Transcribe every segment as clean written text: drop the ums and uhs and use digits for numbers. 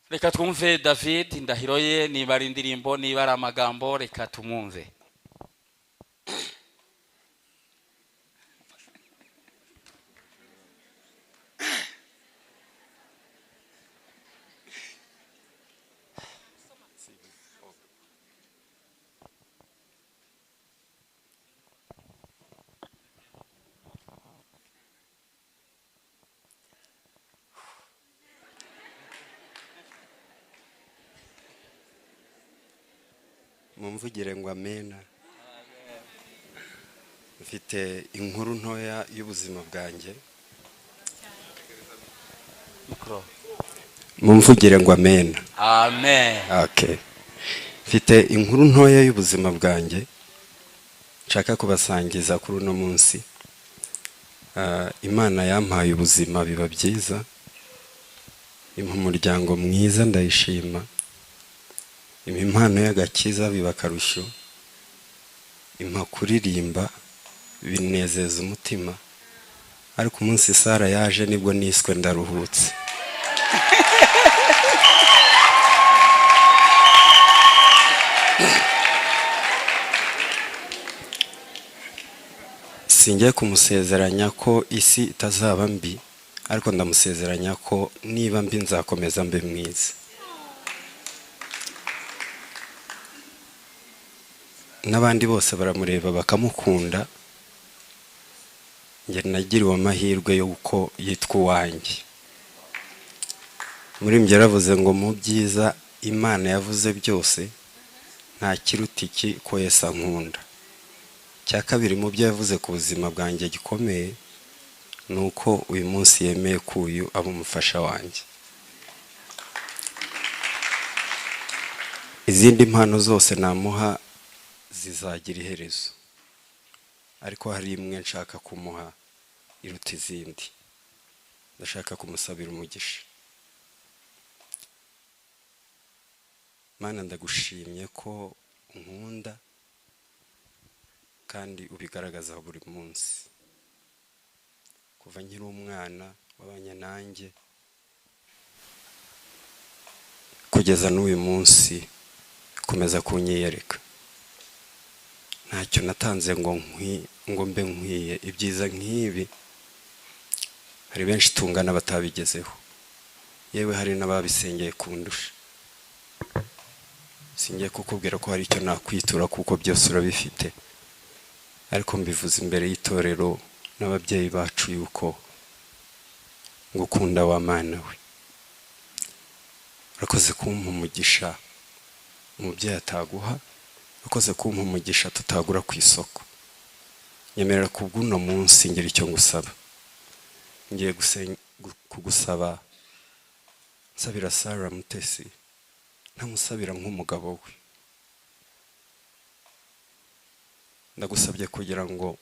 Reka twumve David indahiro ye, niba ari indirimbo, niba ari amagambo, reka tumwumve. Mumvugire ngo amena. Mfite inkuru ntoya y'ubuzima bwanjye. Mumvugire ngo amena. Amen. Okay. Mfite inkuru ntoya y'ubuzima bwanjye nshaka kubasangiza kuri uno munsi. Imana yampaye ubuzima biba byiza, impa umuryango mwiza ndayishima, impa impano y'agakiza biba akarusho, impa kuririmba binezeza umutima, ariko umunsi Sara yaje nibwo niswe ndaruhutse. Singiye kumusezeranya ko isi itazaba mbi, ariko ndamusezeranya ko niba mbi nzakomeza mbe mwiza. N'abandi bose baramureba bakamukunda, njye nagiriwe amahirwe y'uko yitwa uwanjye. Muri njye yaravuze ngo mu byiza Imana yavuze byose nta kiruta iki ko Yesu ankunda. Cya kabiri mu byo yavuze ku buzima bwanjye gikomeye ni uko uyu munsi yemeye ko uyu aba umufasha wanjye. Izindi mpano zose namuha zizagira iherezo, ariko hari imwe nshaka kumuha iruta izindi. Ndashaka kumusabira umugisha. Mana, ndagushimye ko unkunda kandi ubigaragaza buri munsi. Kuva nkiri umwana wabanye nanjye kugeza n'uyu munsi, komeza kunyiyereka. Ntacyo natanze ngo ngo mbe nkwiye ibyiza nk'ibi. Hari benshi tungana batabigezeho, yewe hari n'ababisengeye kundusha. Singiye kukubwira ko hari icyo nakwitura kuko byose urabifite, ariko mbivuze imbere y'itorero n'ababyeyi bacu yuko ngukunda wa Mana we. Urakoze kumpa umugisha umubyeyi ataguha, urakoze kumpa umugisha tutagura ku isoko. Nyemerera kubw'uno munsi ngira icyo ngusaba. Ngiye kugusaba nsabira Sara Mutesi, ntamusabira nk'umugabo we. Ndagusabye kugira ngo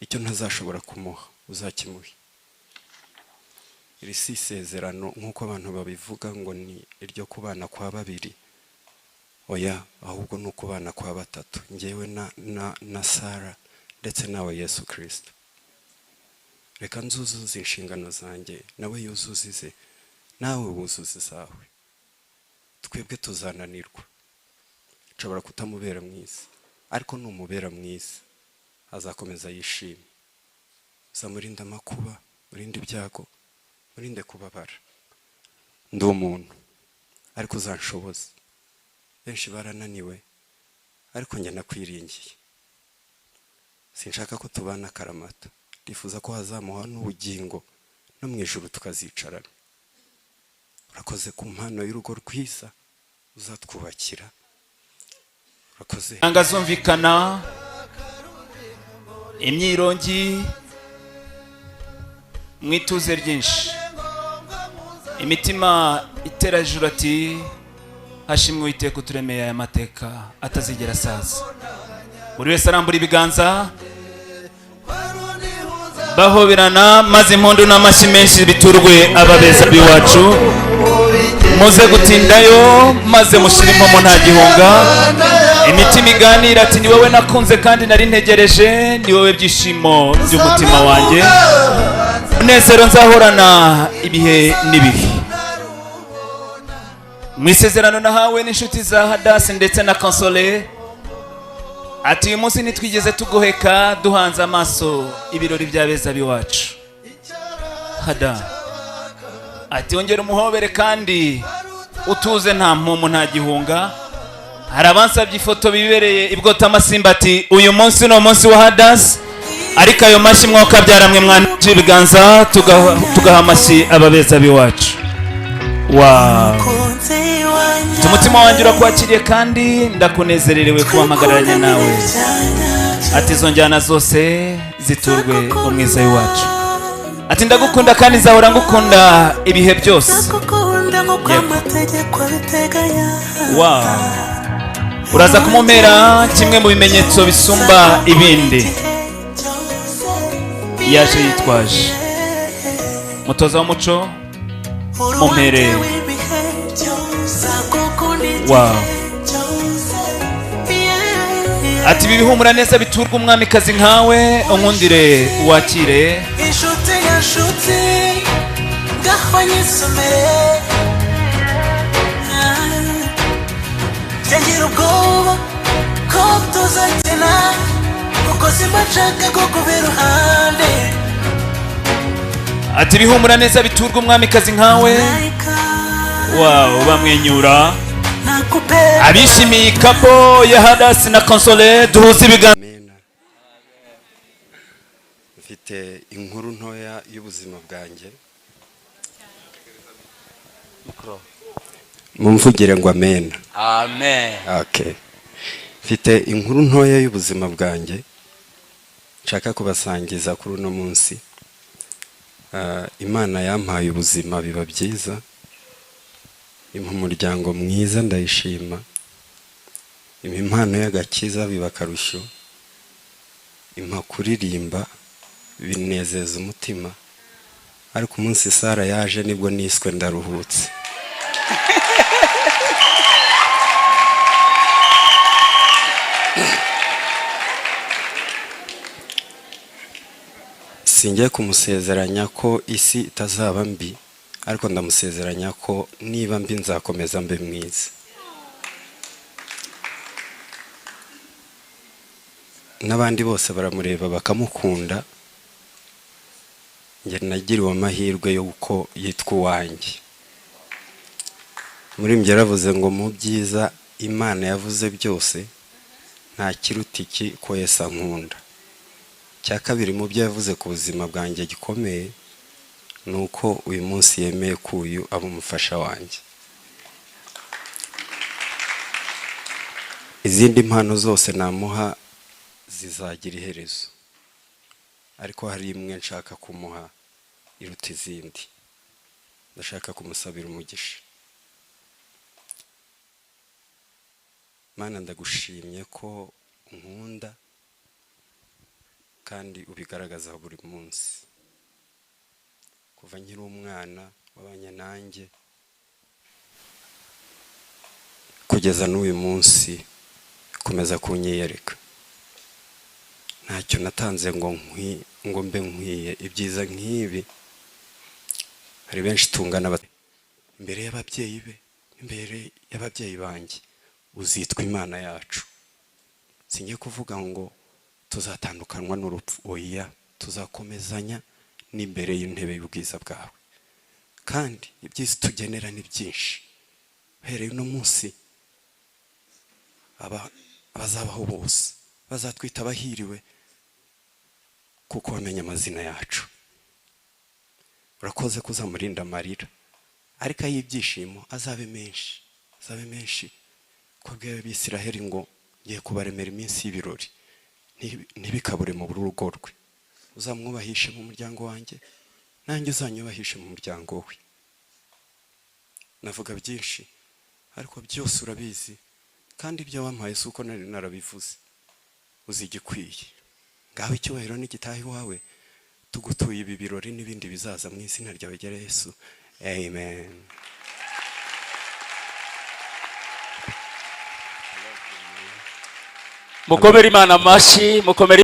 icyo ntazashobora kumuha uzakimuhe. Iri si isezerano nk'uko abantu babivuga ngo ni iryo kubana kwa babiri, oya, ahubwo ni ukubana kwa batatu, njyewe na Sara ndetse nawe Yesu Kristo. Reka nzuzuze inshingano zanjye, nawe yuzuzize, nawe wuzuze izawe. Twebwe tuzananirwa, nshobora kutamubera mwiza, ariko numubera mwiza azakomeza yishime. Uzamurinde amakuba, urinde ibyago, urinde kubabara. Ndi umuntu, ariko uzanshoboza. Benshi barananiwe, ariko njye nakwiringiye. Sinshaka ko tubana akaramata, ndifuza ko hazamuha n'ubugingo no mu ijuru tukazicarana. Urakoze ku mpano y'urugo rwiza uzatwubakira. Urakoze. Inanga zumvikana, imyirongi mu ituze ryinshi, imitima itera hejuru ati hashimwe Uwiteka uturemeye aya mateka atazigera asaza. Buri wese arambura ibiganza bahoberana, maze impundu n'amashyi menshi biturwe ababeza b'iwacu. Muze gutindayo maze mushyire impomo nta gihunga. Imitima iganira ati ni wowe nakunze kandi nari ntegereje, ni wowe byishimo by'umutima wanjye, umunezero nzahorana ibihe n'ibihe. Mu isezerano nahawe n'inshuti za Hadasi ndetse na Console, ati uyu munsi ntitwigeze tugoheka, duhanze amaso ibirori by'abeza b'iwacu. Hada ati wongera umuhobere kandi utuze, nta mpumu, nta gihunga. Hari abansabye ifoto bibereye ibwota amasimba, ati uyu munsi ni umunsi wa Hadasi. Ariko ayo mashyi mwokabyara mwe mwana ibiganza, tugaha amashyi ababeza b'iwacu. Wow. Umutima wanjye urakwakiriye kandi ndakunezererewe kuba mpagararanye nawe. Ati izo njyana zose ziturwe umwiza w'iwacu. Ati ndagukunda kandi nzahora ngukunda ibihe byose. Ndagukunda nk'uko Yego. amategeko abiteganya. Wow. Uraza kumumera kimwe mu bimenyetso bisumba ibindi yaje yitwaje. Mutoza w'umuco, mumpere. Wow. Ati ibi bihumura neza biturwa umwamikazi nkawe, unkundire wakire. Inshuti nyanshuti, ngaho nyisomere. Ngira ubwoba ko tuzakina, kuko simba nshaka kukuba iruhande. Ati ibihumura neza biturwa umwamikazi nkawe. Wow, bamwenyura. Nakupenda. Abishimiye ikapo ya Hadasi na Console, duhuze ibiganza. Amena. Mfite inkuru ntoya y'ubuzima bwanjye. Mikoro. Mumvugire ngo amena. Amen. Okay. Mfite inkuru ntoya y'ubuzima bwanjye nshaka kubasangiza kuri uno munsi. Imana yampaye ubuzima biba byiza, impa umuryango mwiza ndayishima, impa impano y'agakiza biba akarusho, impa kuririmba binezeza umutima. Ariko umunsi Sara yaje nibwo niswe ndaruhutse. Singiye kumusezeranya ko isi itazaba mbi, ariko ndamusezeranya ko niba mbi nzakomeza mbe mwiza. N'abandi bose baramureba bakamukunda, njye nagiriwe amahirwe y'uko yitwa uwanjye. Muri ibyo yaravuze ngo mu byiza Imana yavuze byose nta kiruta iki ko Yesu ankunda. Icya kabiri mu byo yavuze ku buzima bwanjye gikomeye ni uko uyu munsi yemeye ko uyu aba umufasha wanjye. Izindi mpano zose namuha zizagira iherezo, ariko hari imwe nshaka kumuha iruta izindi. Ndashaka kumusabira umugisha. Mana, ndagushimye ko unkunda kandi ubigaragaza buri munsi. Kuva nkiri umwana wabanye nanjye kugeza n'uyu munsi, komeza kunyiyereka. Ntacyo natanze ngo mbe nkwiye ibyiza nk'ibi. Hari benshi tungana imbere y'ababyeyi be, imbere y'ababyeyi banjye, uzitwa Imana yacu. Singiye kuvuga ngo tuzatandukanwa n'urupfu, oya, tuzakomezanya n'imbere y'intebe y'ubwiza bwawe. Kandi ibyiza tugenera ni byinshi. Uhereye uno munsi, abazabaho bose bazatwita abahiriwe kuko bamenya amazina yacu. Urakoze kuzamurinda amarira, ariko ay'ibyishimo azabe menshi, azabe menshi. Ko bw'abisiraheli Abisiraheli ngo ngiye kubaremera iminsi y'ibirori, ntibikabure mu rugo rwe. Uzamwubahishe mu muryango wanjye, nanjye uzanyubahishe mu muryango we. Navuga byinshi ariko byose urabizi, kandi ibyo wampaye si uko nari narabivuze, uzi igikwiye. Ngaho icyubahiro n'igitaha iwawe, tugutuye ibi birori n'ibindi bizaza mu izina ryawe rya Yesu, amen. Mukomere Imana amashyi, mukomere.